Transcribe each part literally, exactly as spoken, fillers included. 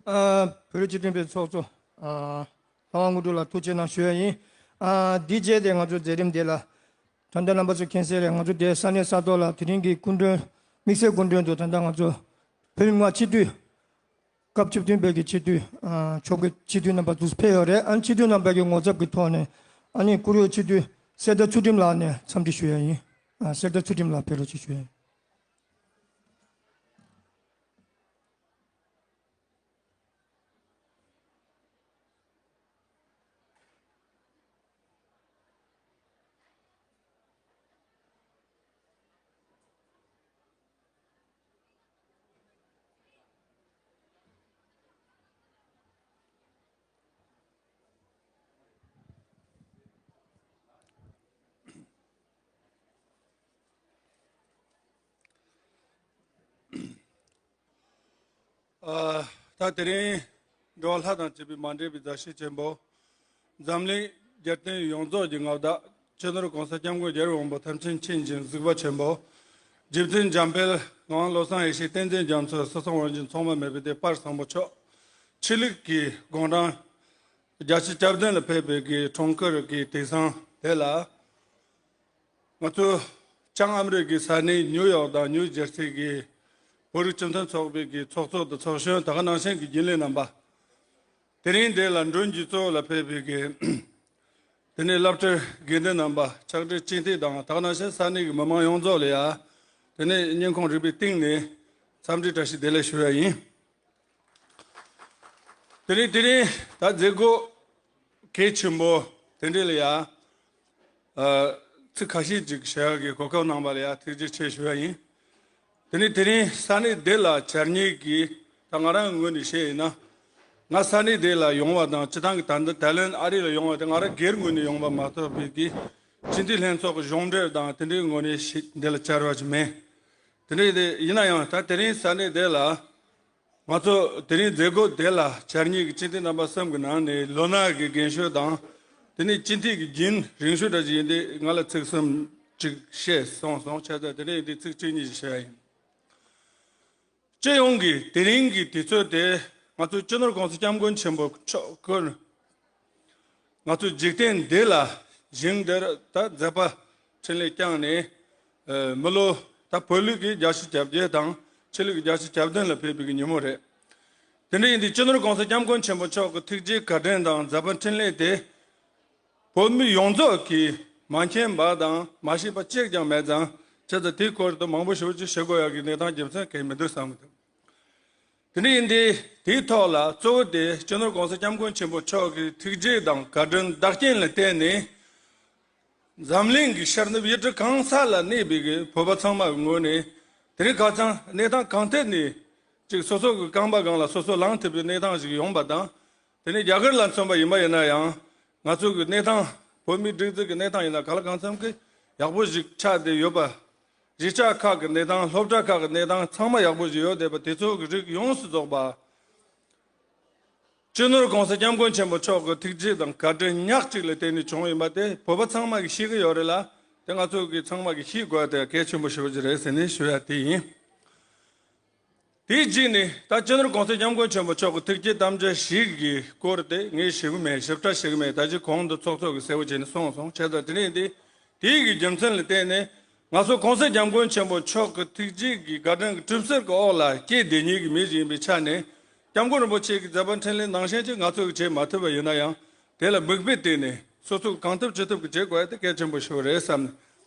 ཨ། བོད་རིགས་སྤྱི་མཐུན་པའི་ཚོགས་གཙོ། ཨ། ལྷ་དབང་དངོས་གྲུབ་ལ་ཐུགས་རྗེ་གནང་ཞུ་ཡ་ཡིན། ཨ། འདི་རྗེས་དེ་ང་ཚོ་མཛད་རིམ་དེ་ལ། ད་ལྟ་རྣམ་པ་ཚོ་མཁྱེན་གསལ་རེད། ང་ཚོ་དེ་ས་གནས་ས་ཐོག་ལ་དེ་རིང་གི་སྐུ་མགྲོན། དམིགས་བསལ་སྐུ་མགྲོན་དུ་ད་ལྟ་ང་ཚོ་བོད་མི་མང་སྤྱི་འཐུས། སྐབས་བཅུ་བདུན་པའི་གི་སྤྱི་འཐུས། ཨ། ཆོག་གི་སྤྱི་འཐུས་རྣམ་པ་ཚོ་ཕེབས་ཡོད་རེད། ཨ་ནི་སྤྱི་འཐུས་རྣམ་པ་གི་ངོ་ཚབ་ཀྱི་ཐོག་ནས། ཨ་ནི་བཀུར་འོས་སྤྱི་འཐུས་གསེར་རྟ་ཚུལ་ཁྲིམས་ལགས་ནས་འཚམས་འདྲི་ཞུ་ཡ་ཡིན། ཨ། གསེར་རྟ་ཚུལ་ཁྲིམས་ལགས་ཕེབས་རོགས་ཞེས་ཞུ་ཡ་ཡིན། ཨ། ད་དེ་རིང་འགྲོ་བ་ལྷ་དང་བཅས་པའི་མ་འདྲེས་པའི་མཛའ་བཤེས་ཆེན་པོ། འཛམ་གླིང་རྒྱལ་བསྟན་ཡོངས་རྫོགས་ཀྱི་མངའ་བདག་སྤྱི་ནོར་༸གོང་ས་༸སྐྱབས་མགོན་རྒྱལ་བའི་དབང་པོ་ཐམས་ཅད་མཁྱེན་ཅིང་གཟིགས་པ་ཆེན་པོ། རྗེ་བཙུན་འཇམ་དཔལ་ངག་དབང་བློ་བཟང་ཡེ་ཤེས་བསྟན་འཛིན་རྒྱ་མཚོ་སྲིད་གསུམ་དབང་ཆེན་མཚུངས་པ་མེད་པའི་སྡེ་དཔལ་བཟང་པོ་མཆོག་ཆོས་ལུགས་ཀྱི་དགུང་གྲངས་བརྒྱད་ཅུ་གྱ་བདུན་ལ་ཕེབས་པའི་གི་འཁྲུངས་སྐར་གྱི་དུས་བཟང་དེ་ལ། ང་ཚོ་བྱང་ཨ་མི་རི་ཀའི་ས་གནས་ནིའུ་ཡོག་དང་ནིའུ་ཇར་སི་གི་བོད་རིགས་སྤྱི་མཐུན་ཚོགས་པའི་གི་ཚོགས་གཙོ་དང་ཚོགས་གཞོན། ད་ག་ནང་བཞིན་གྱི་རྒྱུན་ལས་རྣམ་པ། དེ་རིང་འདི་ལ་མགྲོན་གྱི་གཙོ་བོ་ལ་ཕེབས་པའི་གི། དེ་ནས་བླ་སྤྲུལ་དགེ་འདུན་རྣམ་པ། ཕྱག་སྦྲེལ་སྤྱི་འཐུས་དང་། ད་ག་ནང་བཞིན་ས་གནས་ཀྱི་མི་མང་ཡོངས་རྫོགས་ལ་ཡ། དེ་ནས་སྙིང་ཁོང་རུས་པའི་གཏིང་ནས་འཚམས་འདྲི་བཀྲ་ཤིས་བདེ་ལེགས་ཞུ་ཡ་ཡིན། དེ་རིང་དེ་རིང་ད་མཛད་སྒོ་གལ་ཆེན་པོ་དེ་འདྲ་ལ་ཡ། ཨ། ཚིག་ཁ་ཤས་ཅིག་བཤད་ཡག་གི་གོ་སྐབས་གནང་བ་ལ་ཡ་ཐུགས་རྗེ་ཆེ་ཞུ་ཡ་ཡིན། དེ་ནས་དེ་རིང་ས་གནས་འདི་ལ་བཅར་མཁན་གྱི། ད་ང་རང་ངོས་ནས་བཤད་ཡིན་ན། ང་ས་གནས་འདི་ལ་ཡོང་བ་དང་། སྤྱི་བཏང་གི་ད་ལྟ་ཐའི་ལན་ཨ་རི་ལ་ཡོང་བ་དེ་ང་རང་སྒེར་ངོས་ནས་ཡོང་བ་མ་གཏོགས་པའི་གི་སྤྱི་འཐུས་ལྷན་ཚོགས་ཀྱི་གཞུང་འབྲེལ་དང་དེ་འདྲའི་ངོས་ནས་ཞིག་འདི་ལ་བཅར་བ་ཞིག་མེད། དེ་འདྲ་ཡིན་ན་ཡང་ད་དེ་རིང་ས་གནས་འདི་ལ། ང་ཚོ་དེ་རིང་མཛད་སྒོ་དེ་ལ་བཅར་མཁན་གྱི་སྤྱི་འཐུས་རྣམ་པ་གསུམ་གྱི་ནང་ནས་ལོ་ན་གི་རྒན་ཤོས་དང་། དེ་ནས་སྤྱི་འཐུས་ཀྱི་རྒྱུན་རིང་ཤོས་འདྲ་ཞིག་ཡིན་དུས། ང་ལ་ཚིག་གསུམ་ཅིག་བཤད་གསུངས་སོང་། བྱས་ཙང་དེ་རིང་འདི་ཚིག་གཅིག་གཉིས་ཤིག་བཤད་ཡ་ཡིན། སྤྱི་ཡོངས་ཀྱི་དེ་རིང་གི་དུས་ཚོད་དེ་ང་ཚོ་སྤྱི་ནོར་༸གོང་ས་༸སྐྱབས་མགོན་ཆེན་པོ་མཆོག་གིས། ང་ཚོ་འཇིག་རྟེན་འདི་ལ་ཞིང་འདིར་ད་མཛད་པ་འཕྲིན་ལས་བསྐྱངས་ནས། ཨ། མི་ལོ་ད་བོད་ལུགས་ཀྱི་བརྒྱད་ཅུ་གྱ་བརྒྱད་དང་ཆོས་ལུགས་ཀྱི་བརྒྱད་ཅུ་གྱ་བདུན་ལ་ཕེབས་པའི་ཉིན་མོ་རེད། དེ་འདྲ་ཡིན་དུས་སྤྱི་ནོར་༸གོང་ས་༸སྐྱབས་མགོན་ཆེན་པོ་མཆོག་གི་ཐུགས་རྗེ་བཀའ་དྲིན་དང་མཛད་པ་འཕྲིན་ལས་དེ། བོད་མི་ཡོངས་རྫོགས་ཀྱིས་མ་མཁྱེན་པ་དང་མ་ཤེས་པ་གཅིག་ཀྱང་མེད་ཙང་། བྱས་ཙང་དེའི་སྐོར་དུ་མང་པོ་ཞེ་པོ་ཅིག་བཤད་དགོས་ཡག་གི་གནས་སྟངས་རྒྱུ་མཚན་གང་ཡང་མི་འདུག་བསམ་གྱི་འདུག་དེ་འདྲ་ཡིན་དུས་དེའི་ཐོག་ལ་གཙོ་བོ་དེ་སྤྱི་ནོར་༸གོང་ས་༸སྐྱབས་མགོན་ཆེན་པོ་མཆོག་གི་ཐུགས་རྗེ་དང་བཀའ་དྲིན་བདག་རྐྱེན་ལ་བརྟེན་ནས། འཛམ་གླིང་གི་ཤར་ནུབ་ཡུལ་གྲུ་གང་ས་ལ་གནས་པའི་གི་བོད་པ་ཚང་མ་གི་ངོས་ནས། དེ་རིང་ཁ་སང་གནས་སྟངས་གང་ཐད་ནས་ཅིག་སོ་སོ་གི་རྐང་པ་སྒང་ལ་སོ་སོ་ལངས་ཐུབ་པའི་གནས་སྟངས་ཤིག་ཡོང་བ་དང་། དེ་ནས་རྒྱ་གར་ལ་མཚོན་པ་ཡིན་པ་ཡིན་ན་ཡང་། ང་ཚོ་གི་གནས་སྟངས་བོད་མིའི་སྒྲིག་འཛུགས་ཀྱི་གནས་སྟངས་ཡིན་ན་ག་ལ་གང་འཚམ་གི་ཡག་པོ་ཞིག་ཆགས་བསྡད་ཡོད་པ། གཞིས་ཆགས་ཁག་གི་གནས་སྟངས། སློབ་གྲྭ་ཁག་གི་གནས་སྟངས་ཚང་མ་ཡག་པོ་ཞིག་ཡོད་བསྡད་པ་དེ་ཚོ་གི་རིགས་ཡོངས་སུ་རྫོགས་པ། སྤྱི་ནོར་༸གོང་ས་༸སྐྱབས་མགོན་ཆེན་པོ་མཆོག་གི་ཐུགས་རྗེ་དང་བཀའ་དྲིན་ཉག་གཅིག་ལ་བརྟེན་ནས་བྱུང་ཡིན་པ་དེ་བོད་པ་ཚང་མ་གིས་ཤེས་ཀྱི་ཡོད་རེད་ལ། དེ་ང་ཚོ་གི་ཚང་མ་གིས་ཤེས་དགོས་དེ་གལ་ཆེན་པོ་ཞེ་པོ་ཅིག་རེད་ཟེར་ནས་ཞུ་ཡ་དེ་ཡིན། དེའི་རྗེས་ནས་ད་སྤྱི་ནོར་༸གོང་ས་༸སྐྱབས་མགོན་ཆེན་པོ་མཆོག་གི་ཐུགས་བསྐྱེད་དམ་བཅའ་བཞི་གི་སྐོར་དེ་ངས་ཞུ་གི་མེད། ཞིབ་ཕྲ་ཞུ་གི་མེད། ད་ཅི་གོང་དུ་ཚོགས་གཙོ་གིས་གསལ་པོ་བྱས་ནས་གསུངས་སོང་། བྱས་ཙང་དེ་རིང་འདི། དེའི་གི་རྒྱུ་མཚན་ལ་བརྟེན་ནས། ང་ཚོ་༸གོང་ས་༸སྐྱབས་མགོན་ཆེན་པོ་མཆོག་གི་ཐུགས་རྗེ་གི་བཀའ་དྲིན་གྱི་གྲིབ་བསིལ་གྱི་འོག་ལ་སྐྱེས་བསྡད་མཁན་གྱི་མི་ཞིག་ཡིན་པའི་ཆ་ནས། སྐྱབས་མགོན་རིན་པོ་ཆེ་གི་མཛད་པ་འཕྲིན་ལས་ནང་བཞིན་ཅིག་ང་ཚོ་གིས་བྱེད་མ་ཐུབ་པ་ཡིན་ན་ཡང་། དེ་ལ་མིག་དཔེ་བལྟས་ནས་སོ་སོ་གང་ཐུབ་ཅི་ཐུབ་ཀྱིས་བྱེད་དགོས་ཡ་དེ་གལ་ཆེན་པོ་ཞིག་རེད་བསམ་ནས།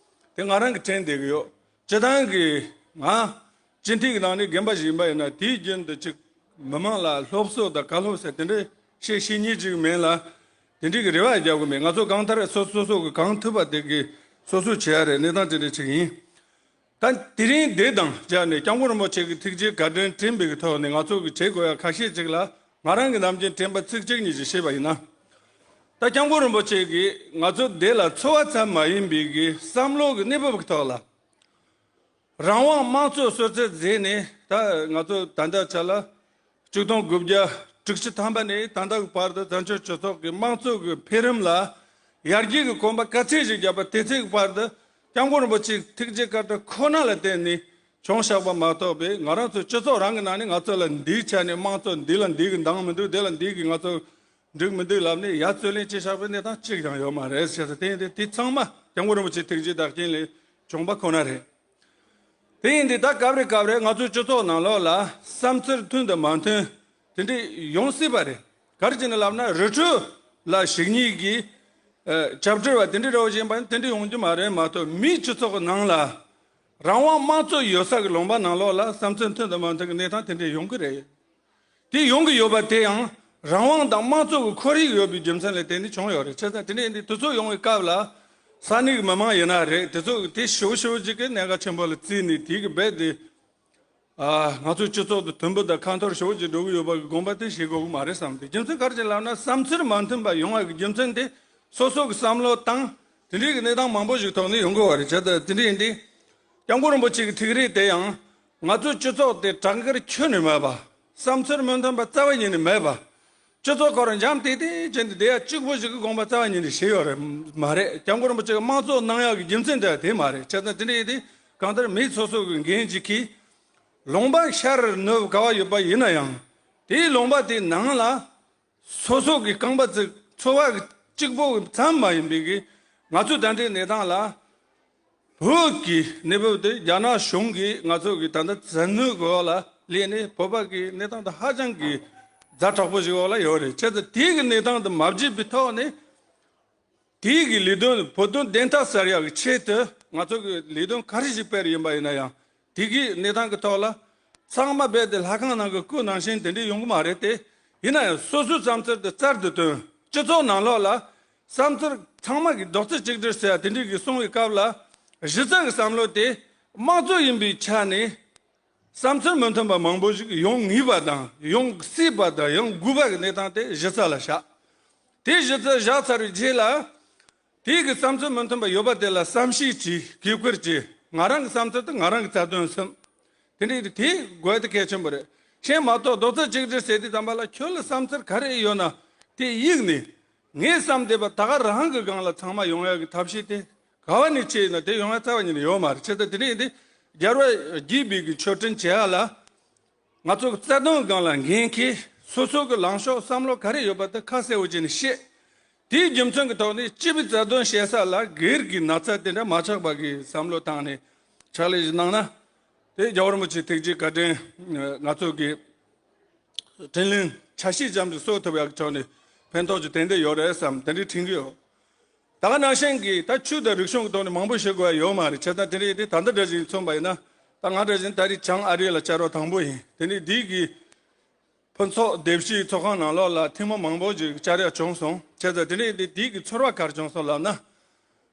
དེ་ང་རང་གིས་དྲན་བསྡད་ཀྱི་ཡོད། སྤྱི་བཏང་གི་ང་སྤྱི་འཐུས་ཀྱི་ནང་ནས་རྒན་པ་ཞིག་ཡིན་པ་ཡིན་ན། དེའི་རྒྱུན་དུ་ཅིག་མི་མང་ལ་སློབ་གསོ་དང་བཀའ་སློབ་ཟེར་དེ་འདྲའི་བཤད་ཤེས་མཁན་ཅིག་མིན་ལ། དེ་འདྲའི་གི་རེ་བ་རྒྱག་གི་མེད། ང་ཚོ་གང་ལྟར་སོ་སོ་སོ་གི་གང་ཐུབ་པ་དེ་གི་སོ་སོ་བྱེད་ཡ་རེད། གནས་སྟངས་དེ་འདྲ་ཅིག་ཡིན། ད་དེ་རིང་འདི་དང་སྦྱར་ནས་སྐྱབས་མགོན་རིན་པོ་ཆེ་གི་ཐུགས་རྗེ་བཀའ་དྲིན་དྲན་པའི་གི་ཐོག་ནས་ང་ཚོ་གི་བྱེད་དགོས་ཡ་ཁ་ཤས་ཅིག་ལ་ང་རང་གི་ནམ་རྒྱུན་དྲན་པ་ཚིག་གཅིག་གཉིས་ཤིག་བཤད་པ་ཡིན་ན། ད་སྐྱབས་མགོན་རིན་པོ་ཆེ་གིས་ང་ཚོ་འདི་ལ་འཚོ་བ་ཙམ་མ་ཡིན་པའི་གི་བསམ་བློ་གི་གནས་བབ་ཀྱི་ཐོག་ལ། རང་དབང་དམངས་གཙོ་གསོལ་སྩལ་མཛད་ནས། ད་ང་ཚོ་ད་ལྟ་ཆ་ལ་ཆིག་སྟོང་དགུ་བརྒྱ་དྲུག་ཅུ་ཐམ་པ་ནས་ད་ལྟ་གི་བར་དུ་བཙན་བྱོལ་སྤྱི་ཚོགས་ཀྱི་དམངས་གཙོ་གི་འཕེལ་རིམ་ལ་ཡར་རྒྱས་ཀྱི་གོམ་པ་ག་ཚད་ཞིག་བརྒྱབ་པ། དེ་ཚད་ཀྱི་བར་དུ་སྐྱབས་མགོན་རིན་པོ་ཆེའི་ཐུགས་རྗེ་བཀའ་དྲིན་ཁོ་ན་ལ་བརྟེན་ནས། བྱུང་བཞག་པ་མ་གཏོགས་པའི་ང་རང་ཚོ་སྤྱི་ཚོགས་རང་གི་ནང་ནས་ང་ཚོ་ལ་འདིའི་ཆ་ནས་དམངས་གཙོ་འདི་ལ་འདི་གི་འདང་མི་འདུག་དེ་ལ་འདི་གི་ང་ཚོ་འགྲིག་མི་འདུག་ལབ་ནས་ཡ་རྩོད་ལེན་བྱས་བཞག་པའི་གནས་སྟངས་གཅིག་ཀྱང་ཡོད་མ་རེད། བྱས་ཙང་དེ་ཡིན་དུས་དེ་ཚང་མ་སྐྱབས་མགོན་རིན་པོ་ཆེ་ཐུགས་རྗེ་བདག་རྐྱེན་ལས་བྱུང་བ་ཁོ་ན་རེད། དེ་ཡིན་དུས་ད་སྐབས་རེ་སྐབས་རེ་ང་ཚོའི་སྤྱི་ཚོགས་ནང་ལོགས་ལ་བསམ་ཚུལ་མཐུན་དང་མ་མཐུན་དེ་འདྲས་ཡོང་སྲིད་པ་རེད། ག་རེ་བྱས་ནས་ལབ་ན་རི་ཁྲོད་ལ་ཞིག་གཉིས་ཀྱི་ཨ་སྐྱབས་བཅོལ་བ་དེ་འདྲས་རེ་བ་བཞིན་པ་དེ་འདྲས་ཡོང་རྒྱུ་མ་རེད་མ་གཏོགས། མིའི་སྤྱི་ཚོགས་ཀྱི་ནང་ལ་རང་དབང་དམངས་གཙོ་ཡོད་ས་གི་ལུང་པ་ནང་ལོགས་ལ་བསམ་ཚུལ་མཐུན་དང་མ་མཐུན་གྱི་གནས་སྟངས་དེ་འདྲས་ཡོང་གི་རེད། དེ་ཡོང་གི་ཡོད་པ་དེ་ཡང་རང་དབང་དང་དམངས་གཙོ་གི་ཁོར་ཡུག་ཡོད་པའི་རྒྱུ་མཚན་ལས་བརྟེན་ནས་བྱུང་ཡོད་རེད། བྱས་ཙང་དེ་འདྲ་ཡིན་དུས་དུས་ཚོད་ཡོང་བའི་སྐབས་ལ་ས་གནས་ཀྱི་མི་མང་ཡིན་ན་རེད། དེ་ཚོ་དེ་ཞེ་པོ་ཞེ་པོ་ཅིག་གི་གནད་འགག་ཆེན་པོ་ལ་བརྩིས་ནས་དེ་གི་རྦད་དེ་ཨ་ང་ཚོའི་སྤྱི་ཚོགས་དང་མཐུན་པ་དང་ཁ་འཐོར་ཞེ་པོ་ཅིག་འགྲོ་གི་ཡོད་པ་གི་དགོངས་པ་དེ་བཞེས་དགོས་ཀྱི་མ་རེད་བསམ་སྟེ། རྒྱུ་མཚན་ག་རེ་བྱས་ལབ་ན་བསམ་ཚུལ་མ་མཐུན་པ་ཡོང་བ་གི་རྒྱུ་མཚན་དེ་སོ་སོ་གི་བསམ་བློ་དང་དེ་འདྲའི་གི་གནས་སྟངས་མང་པོ་ཞིག་ཐོག་ནས་ཡོང་གི་ཡོད་རེད། བྱས་ཙང་དེ་འདྲ་ཡིན་དུས་སྐྱབས་མགོན་རིན་པོ་ཆེ་གི་ཐུགས་རེ་དེ་ཡང་ང་ཚོའི་སྤྱི་ཚོགས་དེ་གྲངས་ཀར་ཁྱོན་ནས་མེད་པ། བསམ་ཚུལ་མི་མཐུན་པ་རྩ་བ་ཉིད་ནས་མེད་པ། སྤྱི་ཚོགས་ཁོ་རང་འཇམ་ཏིག་ཏིག་བྱས་ནས་བསྡད་ཡ་གཅིག་པོ་ཞིག་གི་དགོངས་པ་རྩ་བ་ཉིད་ནས་བཞེས་ཡོད་རེད་མ་རེད། སྐྱབས་མགོན་རིན་པོ་ཆེ་གི་དམངས་གཙོ་གནང་ཡག་གི་རྒྱུ་མཚན་དེ་དེ་མ་རེད། བྱས་ཙང་དེ་འདྲ་ཡིན་དུས་གང་ལྟར་མི་སོ་སོ་གི་འགན་ཅིག་གིས་ལུང་པ་ཤར་ནུབ་ག་བ་ཡོད་པ་ཡིན་ན་ཡང་དེའི་ལུང་པ་དེའི་ནང་ལ་སོ་སོ་གི་རྐང་པ་བཙུགས་འཚོ་བ་གཅིག་པོ་ཙམ་མ་ཡིན་པའི་གི་ང་ཚོའི་ད་ལྟའི་གནས་སྟངས་ལ། བོད་ཀྱི་གནས་བབ་དེ་རྒྱ་ནག་གཞུང་གིས་ང་ཚོ་གི་ད་ལྟ་བཙན་གནོན་གྱི་འོག་ལ་སླེབས་ནས་བོད་པ་གི་གནས་སྟངས་དེ་ཧ་ཅང་གི་ཛ་དྲག་པོ་ཞིག་འོག་ལ་ཡོད་རེད། བྱས་ཙང་དེའི་གི་གནས་སྟངས་དེ་མ་བརྗེད་པའི་ཐོག་ནས་དེའི་གི་ལས་དོན་བོད་དོན་བདེན་མཐའ་གསལ་ཡག་གི་ཆེད་དུ་ང་ཚོ་གི་ལས་དོན་ག་རེ་ཞིག་སྤེལ་ཡིན་པ་ཡིན་ན་ཡང་དེ་གི་གནས་སྟངས་ཀྱི་ཐོག་ལ་ཚང་མ་རྦད་དེ་ལྷ་ཁང་ནང་གི་སྐུ་ནང་བཞིན་དེ་འདྲས་ཡོང་གི་མ་རེད་དེ། ཡིན་ན་ཡང་སོ་སོའི་བསམ་ཚུལ་དེ་རྩལ་དུ་བཏོན། སྤྱི་ཚོགས་ནང་ལོགས་ལ་བསམ་ཚུལ་ཚང་མ་གི་རྡོག་རྩ་གཅིག་སྒྲིལ་ཟེར་ཡ་དེ་འདྲའི་གི་གསུང་བའི་སྐབས་ལ་གཞི་རྩ་གི་བསམ་བློ་དེ་དམངས་གཙོ་ཡིན་པའི་ཆ་ནས་བསམ་ཚུལ་མི་མཐུན་པ་མང་པོ་ཞིག་ཡོང་ངེས་པ་དང་ཡོང་སྲིད་པ་དང་ཡོང་དགོས་པ་གི་གནས་སྟངས་དེ་གཞི་རྩ་ལ་བཞག་དེ་གཞི་རྩ་བཞག་ཚར་བའི་རྗེས་ལ་དེའི་གི་བསམ་ཚུལ་མི་མཐུན་པ་ཡོད་པ་དེ་ལ་བསམ་ཤེས་བྱེད། གུས་བཀུར་བྱེད། ང་རང་གི་བསམ་ཚུལ་དེ་ང་རང་གི་རྩ་དོན་སེམས། དེ་འདྲའི་དེ་དགོས་དེ་གལ་ཆེན་པོ་རེད། ཤེས་མ་གཏོགས་རྡོག་རྩ་གཅིག་སྒྲིལ་ཟེར་དུས་ཙམ་པ་ལ་ཁྱོད་ལ་བསམ་ཚུལ་ག་རེ་ཡོད་ན་དེ་གཡུགས་ནས་ངས་བསམ་བསྡད་པ་ད་ག་རང་གི་སྒང་ལ་ཚང་མ་ཡོང་ཡག་གི་ཐབས་ཤེས་དེ་ག་བ་ནས་བྱས་ཡིན་ན་དེ་ཡོང་ཡག་རྩ་བ་ཉིད་ནས་ཡོད་མ་རེད། བྱས་ཙང་དེ་འདྲ་ཡིན་དུས་རྒྱལ་བ་དགྱེས་པའི་གི་མཆོད་སྤྲིན་བྱེད་ཡག་ལ་ང་ཚོ་གི་རྩ་དོན་སྒང་ལ་འགན་འཁྱེར། སོ་སོ་གི་ལངས་ཕྱོགས་བསམ་བློ་ག་རེ་ཡོད་པ་དེ་ཁ་གསལ་བོ་བྱས་ནས་བཤད། དེའི་རྒྱུ་མཚན་གྱི་ཐོག་ནས་སྤྱི་པའི་རྩ་དོན་བཤད་ས་ལ་སྒེར་གྱི་ན་ཚ་དེ་འདྲ་མ་ཆགས་པ་གི་བསམ་བློ་བཏང་ནས་ཕྱག་ལས་ཞིག་གནང་ན། དེ་རྒྱལ་བ་རིན་པོ་ཆེ་ཐུགས་རྗེ་བཀའ་དྲིན་ང་ཚོ་གི་དྲིན་ལན་ཆ་ཤས་ཙམ་ཞིག་གསོ་ཐུབ་ཡག་གི་ཕྱོགས་ནས་ཕན་ཐོགས་ཀྱི་ཏན་ཏན་ཡོད་རེད་བསམ་དེ་འདྲའི་དྲན་གྱི་ཡོད། ད་ག་ནང་བཞིན་གྱི་ད་ཆོས་དང་རིག་གཞུང་གི་ཐོག་ནས་མང་པོ་བཤད་དགོས་ཡ་ཡོད་མ་རེད། བྱས་ཙང་དེ་འདྲ་ཡིན་དུས་ད་ལྟ་འདྲ་བཞིན་མཚོན་པ་ཡིན་ན་ད་ང་འདྲ་བཞིན་ད་རེས་བྱང་ཨ་རི་ལ་བཅར་བ་དང་པོ་ཡིན། དེ་ནས་འདི་གི་ཕུན་ཚོགས་སྡེ་བཞིའི་ཚོགས་ཁང་ནང་ལོགས་ལ་ཐེངས་མ་མང་པོ་ཞིག་བཅར་ཡ་བྱུང་སོང་། བྱས་ཙང་དེ་འདྲ་ཡིན་དུས་འདི་གི་ཚོར་བ་ག་རེ་བྱུང་སོང་ལབ་ན།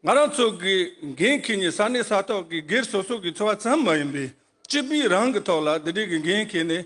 ང་རང་ཚོ་གི་འགན་འཁྱེར་ནས་ས་གནས་ས་ཐོག་གི་སྒེར་སོ་སོ་གི་འཚོ་བ་ཙམ་མ་ཡིན་པའི་སྤྱི་པའི་རང་གི་ཐོག་ལ་འདི་འདྲའི་གི་འགན་འཁྱེར་ནས་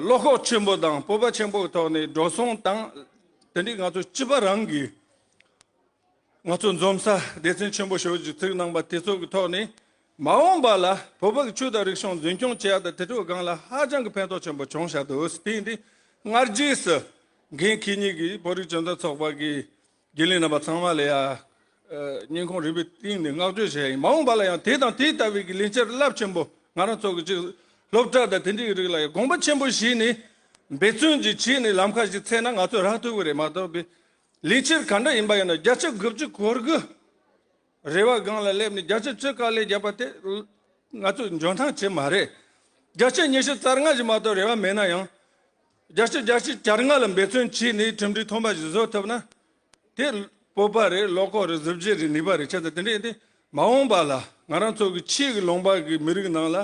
བློ་ཁོག་ཆེན་པོ་དང་སྤོབས་པ་ཆེན་པོའི་ཐོག་ནས་འགྲོ་སོང་དང་དེ་འདྲའི་ང་ཚོ་སྤྱི་པ་རང་གི་ང་ཚོ་འཛོམས་ས་སྡེ་ཚན་ཆེན་པོ་ཞེ་པོ་ཅིག་བཙུགས་གནང་པ་དེ་ཚོ་གི་ཐོག་ནས་མ་འོངས་པ་ལ་བོད་པ་གི་ཆོས་དང་རིག་གཞུང་འཛིན་སྐྱོང་བྱེད་ཡ་དང་དེ་ཚོའི་སྒང་ལ་ཧ་ཅང་གི་ཕན་ཐོགས་ཆེན་པོ་བྱུང་བཞག་འདུག་དེ་ཡིན་དུས་སྔ་རྗེས་སུ་འགན་འཁྱེར་མཁན་གྱི་བོད་རིགས་སྤྱི་མཐུན་ཚོགས་པ་གི་རྒྱུན་ལས་རྣམ་པ་ཚང་མ་ལ་ཡ་སྙིང་ཁོང་རུས་པའི་གཏིང་ནས་བསྔགས་བརྗོད་བྱས་ཡིན། མ་འོངས་པ་ལ་ཡང་དེ་དང་དེ་ལྟ་བུའི་གི་ལས་འཆར་རླབས་ཆེན་པོ་ང་རང་ཚོ་གི་ཅིག་སློབ་གྲྭ་དང་དེ་འདྲའི་རིགས་ལ་ཡང་དགོངས་པ་ཆེན་པོ་བཞེས་ནས་འབད་བརྩོན་ཅིག་བྱས་ནས་ལམ་ཁ་ཞིག་འཚོལ་ན་ང་ཚོ་རག་ཐུབ་ཀྱི་རེད་མ་གཏོགས་པའི། ལས་འཆར་ག་འདྲ་ཡིན་པ་ཡིན་ན་བརྒྱ་ཆ་དགུ་བཅུ་གོ་དགུ་རེ་བ་སྒང་ལ་སླེབས་ནས་བརྒྱ་ཆ་བཅུ་དཀའ་ལས་བརྒྱབ་པ་དེ་ང་ཚོས་འཇོན་ཐང་ཆེ་མ་རེད། བརྒྱ་ཆ་ཉི་ཤུ་རྩ་ལྔ་ཞིག་མ་གཏོགས་རེ་བ་མེད་ན་ཡང་། བརྒྱ་ཆ་བརྒྱད་ཅུ་གྱ་ལྔ་ལ་འབད་བརྩོན་བྱས་ནས་གྲུབ་འབྲས་ཐོན་པ་ཞིག་བཟོ་ཐུབ་ན། དེ་སྤོབས་པ་རེད། བློ་ཁོག་རེད། གཟི་བརྗིད་རེད། ནུས་པ་རེད། བྱས་ཙང་དེ་འདྲ་ཡིན་དུས་མ་འོངས་པ་ལ་ང་རང་ཚོ་གི་ཕྱིའི་གི་ལུང་པ་གི་མི་རིགས་ནང་ལ་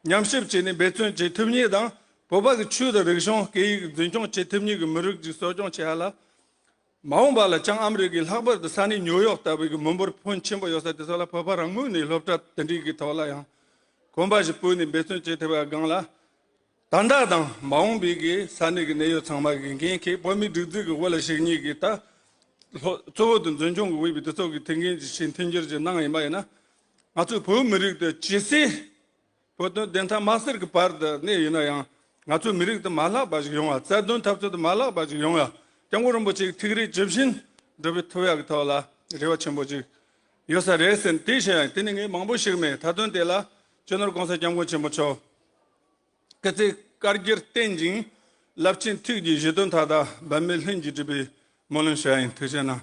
ཉམས་ཞིབ་བྱས་ནས་འབད་བརྩོན་བྱེད་ཐུབ་མཁན་དང་བོད་པ་གི་ཆོས་དང་རིག་གཞུང་སྐད་ཡིག་འཛིན་སྐྱོང་བྱེད་ཐུབ་མཁན་གི་མི་རིགས་ཅིག་གསོ་སྐྱོང་བྱེད་ཡ་ལ། མ་འོངས་པ་ལ་བྱང་ཨ་མི་རི་ཀའི་ལྷག་པར་དུ་ས་གནས་ཉུའུ་ཡོག་ལྟ་བུའི་གི་མི་འབོར་ཕོན་ཆེན་པོ་ཡོད་ས་དེ་ཚོ་ལ་བོད་པ་རང་ངོས་ནས་སློབ་གྲྭ་དེ་འདྲའི་གི་ཐོག་ལ་ཡང་གོམ་པ་ཞིག་སྤོས་ནས་འབད་བརྩོན་བྱེད་ཐུབ་པའི་སྒང་ལ། ད་ལྟ་དང་མ་འོངས་པའི་གི་ས་གནས་ཀྱི་གནད་ཡོད་ཚང་མ་གི་འགན་འཁྱེར། བོད་མིའི་སྒྲིག་འཛུགས་ཀྱི་དབུ་བརྙེས་ཤིག་གཉིས་ཀྱི་ད་ལྷོ་གཙོ་བོ་དང་འཛིན་སྐྱོང་གི་དབུས་པའི་དེ་ཚོ་གི་ཐུགས་འགན་ཅིག་བཞེས་མཐུན་འགྱུར་ཅིག་གནང་ཡིན་པ་ཡིན་ན། ང་ཚོའི་བོད་མི་རིགས་དེ་ཇི་སྲིད་བོད་དོན་བདེན་མཐའ་མ་གསལ་གྱི་བར་དུ་གནས་ཡིན་ན་ཡང་ང་ཚོའི་མི་རིགས་དེ་མ་བརླག་པ་ཞིག་ཡོང་བ། རྩ་དོན་འཐབ་རྩོད་དེ་མ་བརླག་པ་ཞིག་ཡོང་བ། སྐྱབས་མགོན་རིན་པོ་ཆེའི་ཐུགས་རེ་ཇི་བཞིན་འགྲུབ་པའི་ཐུབ་ཡག་གི་ཐོག་ལ་རེ་བ་ཆེན་པོ་ཅིག་ཡོད་ས་རེད་ཟེར། དེ་བཤད་ཡང་དེ་ནི་ངས་མང་པོ་ཞིག་མེད། མཐའ་དོན་དེ་ལ་ སྤྱི་ནོར་༸གོང་ས་༸སྐྱབས་མགོན་ཆེན་པོ་མཆོག་སྐུ་ཚེ་བསྐལ་བརྒྱར་བརྟན་ཅིང་རླབས་ཆེན་ཐུགས་ཀྱི་བཞེད་དོན་མཐའ་དག་འབད་མེད་ལྷུན་གྱིས་གྲུབ་པའི་སྨོན་ལམ་ཞུ་ཡ་ཡིན། ཐུགས་རྗེ་གནང་།